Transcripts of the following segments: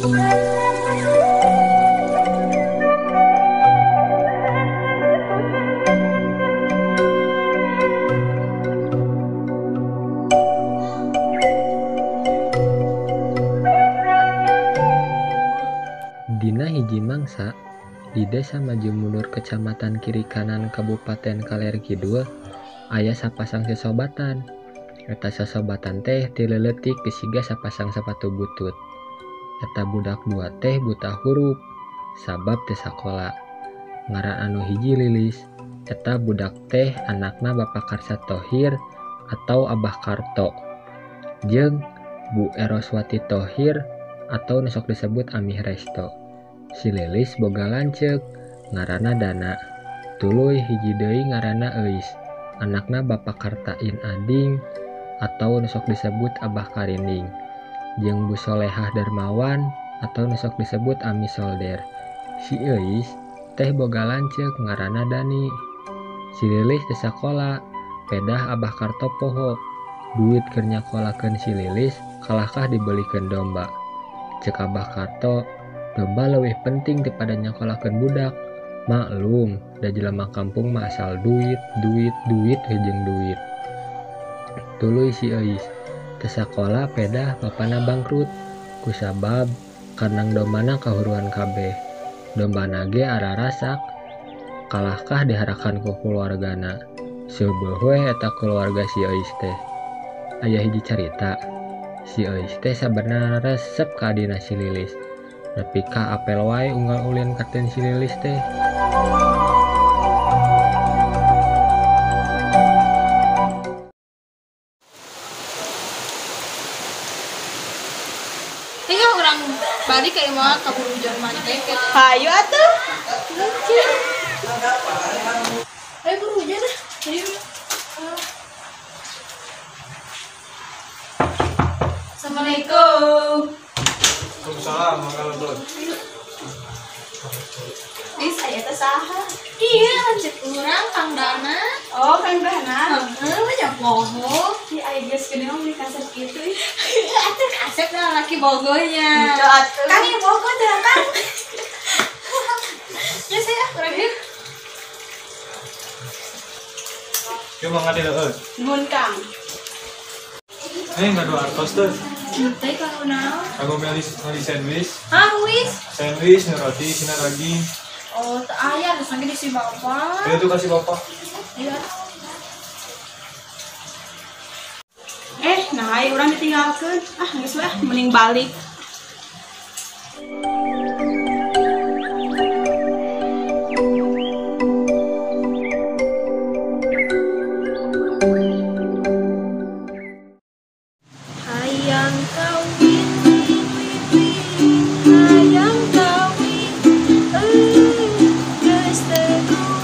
Dina hiji mangsa di Desa Maju Mundur Kecamatan Kiri Kanan Kabupaten Kaler Kidul aya sapasang sesobatan. Eta sesobatan teh ti leutik gesiga sapasang sapatu butut. Eta budak dua teh buta hurup sabab teu sakola. Ngaran anu hiji Lilis. Eta budak teh anakna Bapak Karsa Tohir atau Abah Karto jeung Bu Eroswati Tohir atau nu sok disebut Amih Resto. Si Lilis boga lanceuk ngaranna Dana. Tuluy hiji deui ngaranna Euis, anakna Bapak Kartain Ading atau nu sok disebut Abah Karinding jeung Bu Solehah Darmawan atau nu sok disebut Ami Solder. Si Euis teh boga lanceuk ngaranna Dani. Si Lilis teu sakola, pedah Abah Karto poho. Duit keur nyakolakeun si Lilis kalahkah dibelikeun domba. Ceuk Abah Karto, domba leuwih penting daripada nyakolakeun budak. Maklum, da jelema kampung mah asal duit, duit, duit we jeung duit. Tuluy si Euis teu sakola pedah bapana bangkrut kusabab kandang dombana kahuruan kabeh. Dombana ge ararasak kalahkah diharakan ku kulawargana. Seubeul we eta kulawarga si Euis teh. Aya hiji carita, si Euis teh sabenerna resep ka adina si Lilis. Nepi ka apel wae unggal ulin katen si Lilis teh. Iya, urang balik ka imah kaburu hujan manteh. Hayu atuh. Ayo buru hujan ah. Ayo. Assalamualaikum. Waalaikumsalam, mangga. Ih, saya teh saha? Iya, lanceuk urang Kang Dana. Oh, Kang Dana. Heeh, banyak bohong. Ih, aya geus geuning mah meuli kasep kitu ih. Atuh kasep lah laki bogohnya. Henteu atuh. Kang ieu bogoh teh, Kang. Ya saya urang ieu. Yuk mangga dieu. Nuhun, Kang. Eh, ngadu artos teh. Teh kanggo naon? Kanggo meuli sandwich. Hah, wis? Sandwich, nu roti, sina daging. Oh, teu aya geus lagi di si bapak. Ieu tuh kasih bapak. Iya. Nah, ai urang ditinggalkeun. Ah, geus we ah, mending balik. Hayang kawin, hayang kawin, geus teu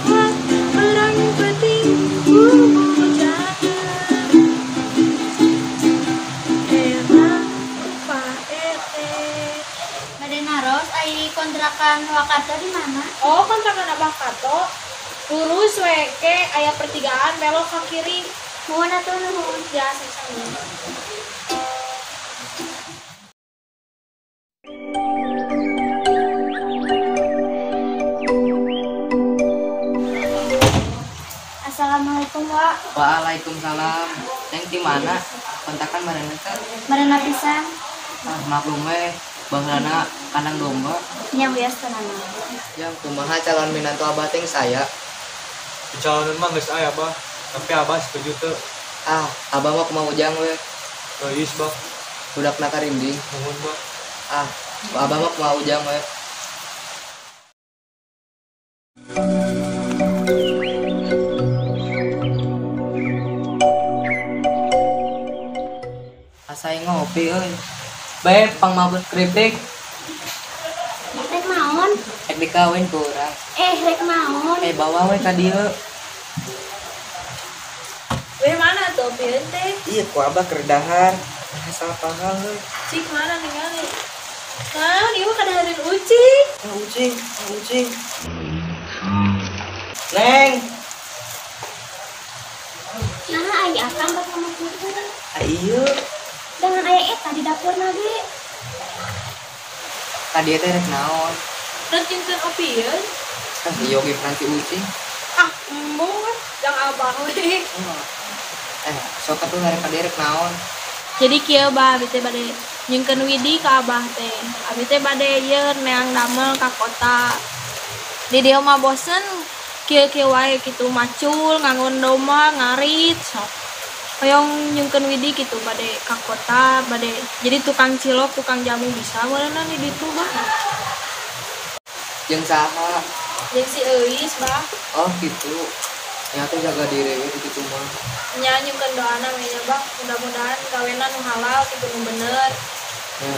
kuat berang penting bubujangan. Era rupa ete. Bade naros ai kontrakan Wakarto di mana? Oh, kontrakan Abah Karto. Lurus we ke aya pertigaan belok ke kiri. Nuhun atuh nuhun. Ya, sami-sami. Assalamualaikum, Wak. Waalaikumsalam. Neng di mana? Kontakan marana teh? Marana pisan. Ah, maklum we, baheulana kandang domba. Nya wios tenang. Yang kumaha calon minantu abah teh saya? Calonan mah geus aya, Bah. Tapi abah setuju teu. Ah, abah mah kumaha ujang we. Euis, Bah. Budakna karinding. Nuhun, Bah. Ah, abah mah kumaha ujang we. Asai ngopi euy. Bae pangmabut keripik. Rek naon? Rek dikawin ku urang. Eh, rek naon? Eh, bawa we ka dieu. We mana tuh pieun teh? Iya, ku abah keur dahar. Salah paham euy. Cik mana ningali? Nah, ieu mah kadahareun ucing. Ah, ucing, ah, ucing. Neng. Nah, ai akang bakal makan. Ah, iya. Dengan aya eta di dapur ge. Tadi teh rek naon? Rek nyungkeun opieun. Ah, ieu ge nanti ucing. Ah, embung we, jang abah we. Eh, sok atuh rek ka dieu rek naon? Jadi kieu bah, abi teh bade nyungkeun widi ka abah teh. Abi teh bade ieu neang damel ka kota. Di dieu mah bosen kieu-kieu wae kitu macul, ngangon domba, ngarit sok. Hoyong nyungkeun widi kitu bade ka kota, bade jadi tukang cilok, tukang jamu bisa meureunna di ditu bah. Jeung saha? Jeung si Euis bah. Oh gitu. Nya teh jaga diri we kitu mah. Nya nyungkeun doana we nya bah, mudah-mudahan gawena nu halal kitu nu bener. Ya.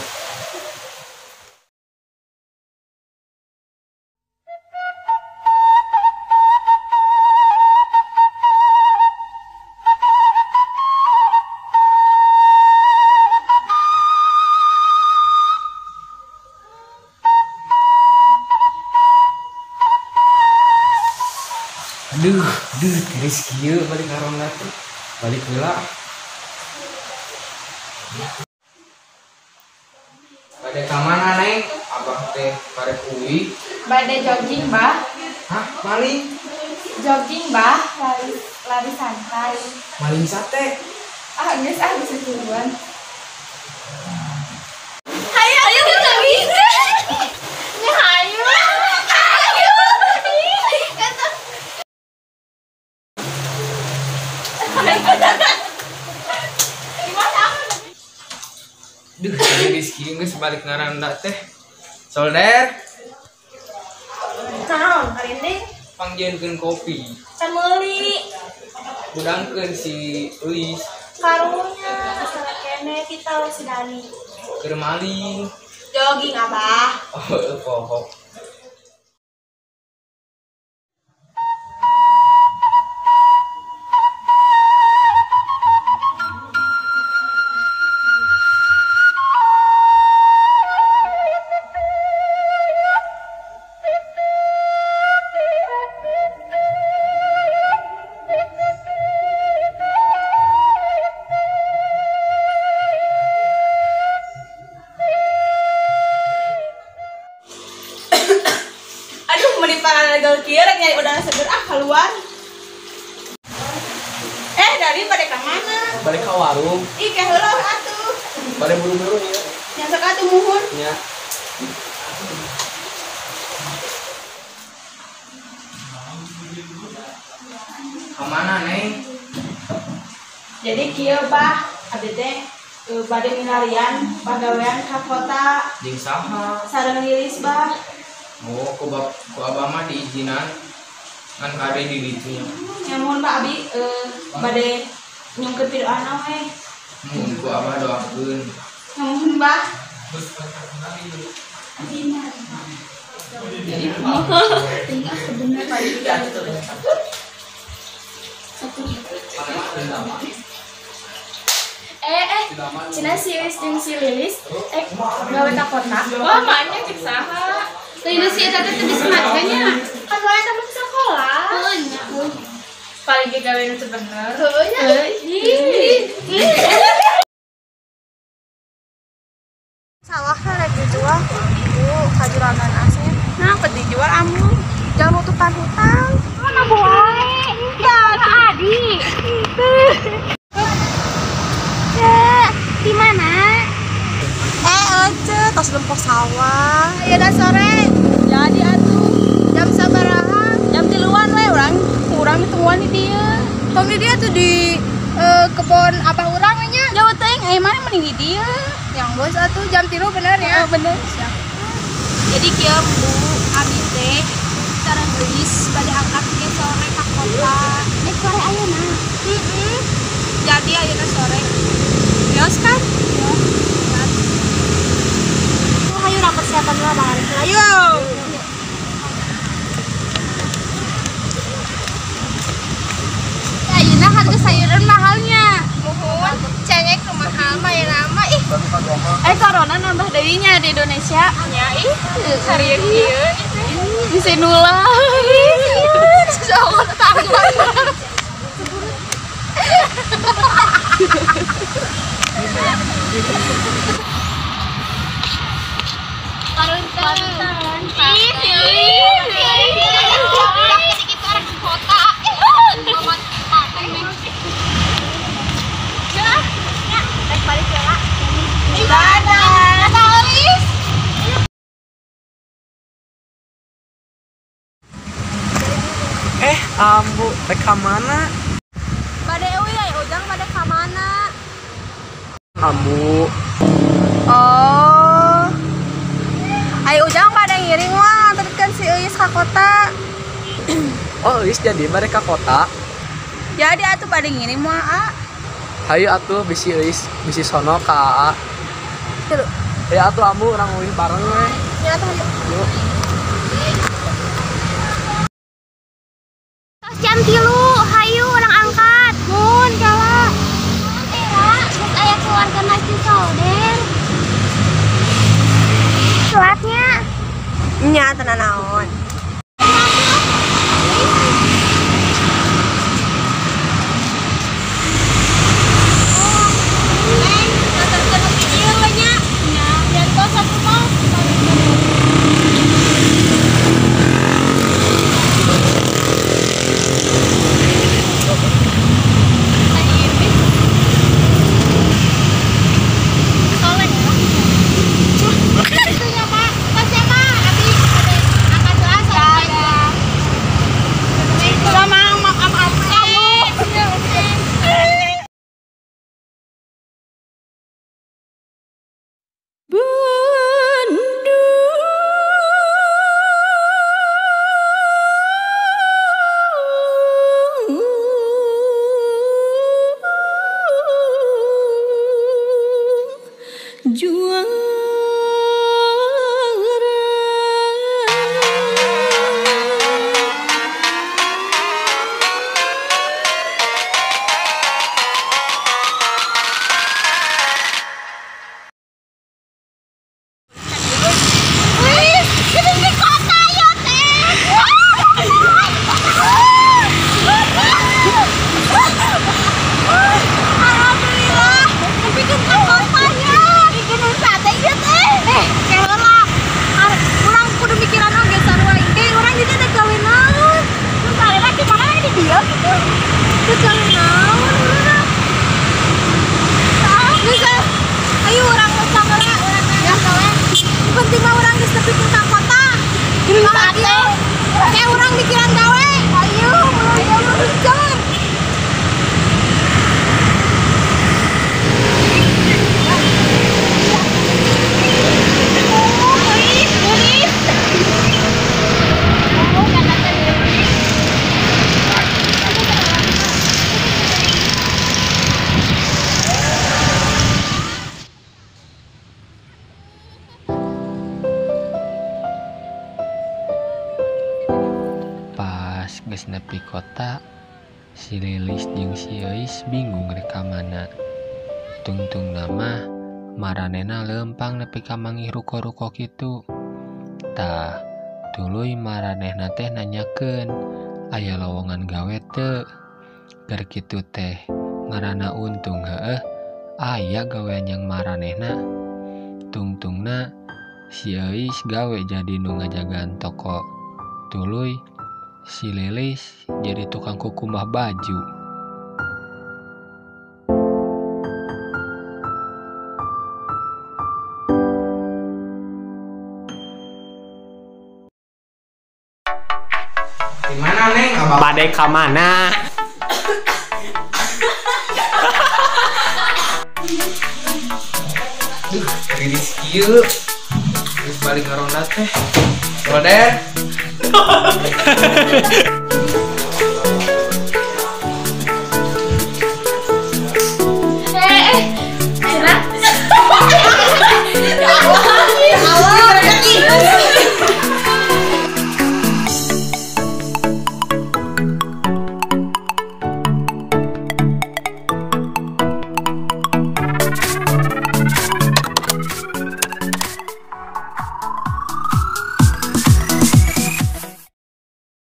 Aduh, aduh, tiris kieu balik ka ronda teh. Balik heula. Bade ka mana, Neng? Abah teh karek uwi. Bade jogging, Bah. Hah, maling? Jogging, Bah. Lari santai. Maling sate. Ah, geus ah bisa duluan. Hayu, hayu jogging. Nya hayu. Duh, tiris kieu geus balik ngaranda teh. Solder. Naon, karinding? Pangjieunkeun kopi. Can meuli. Budangkeun si Euis. Karunya asal kene kita we si Dani. Keur maling. Jogging abah. Oh, poho. Legal kieu rek nyari udara seger ah keluar. Eh, dari bade ka mana? Balik ka warung. Ih, ke heula atuh. Bade buru-buru ieu. Nya sok atuh muhun. Nya. Ka mana, Neng? Jadi kieu bah, abdi teh bade milarian pagawean ka kota. Jeung saha? Sareng Lilis bah. Oh, ku abah mah diizinan ngan kade di ditu nya. Nya muhun Pak abi bade nyungkeun pidoana we. Muhun ku abah doakeun. Nya muhun Bah. Cina si Euis jeung si Lilis gawe ka kota. Wah, maknya cek saha? Teuing si eta teh teu disematkeun nya. Kan wae temen sekolah. Heueuh nya. Paling ge gawe nu teu bener. Heueuh nya. Sawah rek dijual ku ka juragan Asep. Nah, keur dijual amun jangan nutupan hutang. Mana wae. Ya, Adi. Ya, di mana? Ece, tos lempok sawah. Ayeuna sore. Jadi atuh jam sabaraha? Jam 3-an we urang ditemuan di dieu. Tong di dieu tuh di kebon abah urang nya. Jauh teuing aya mana mending di dieu. Yang bos atuh jam 3 bener ya? Bener. Siap. Jadi kieu Bu, abi teh sareng Euis bade angkat ke sore ka kota. Sore ayeuna. Heeh. Jadi ayeuna sore. Bios kan? Ya. Ayo urang persiapan lah Bang Arif. Ayo. Ayeuna harga sayuran mahalnya. Muhun, cengek nu mahal mah ya nama ih. Corona nambah deui nya di Indonesia. Nya ih, hari ieu bisa nular. Susah tanggung. Karun Ambu, rek ka mana? Bade euy aya Ujang bade ka mana? Ambu. Oh. Ayo Ujang bade ngiring mah anterkeun si Euis ka kota. Oh, Euis jadi bade ka kota. Jadi atuh bade ngiring mah a. Hayu atuh bisi Euis bisi sono ka aa. Ya atuh ambu urang uih bareng we. Ya atuh hayu. Yuk. Tos jam 3, hayu urang angkat. Mun kala. Mun era geus aya keluarga nasi solder. Telatnya. Nya tenan naon. Pas geus nepi kota, si Lilis jeung si Euis bingung rek ka mana. Tungtungna mah maranehna leumpang nepi ka manggih ruko-ruko kitu. Tah, tuluy maranehna teh nanyakeun aya lowongan gawe teu. Keur kitu teh ngaranna untung heueuh aya gawean yang maranehna. Tungtungna si Euis gawe jadi nu ngajagaan toko. Tuluy si Lilis jadi tukang kukumbah baju. Di mana Neng? Abah Bade ka mana? Duh, rilis kieu. Terus balik ngaronda teh. Solder.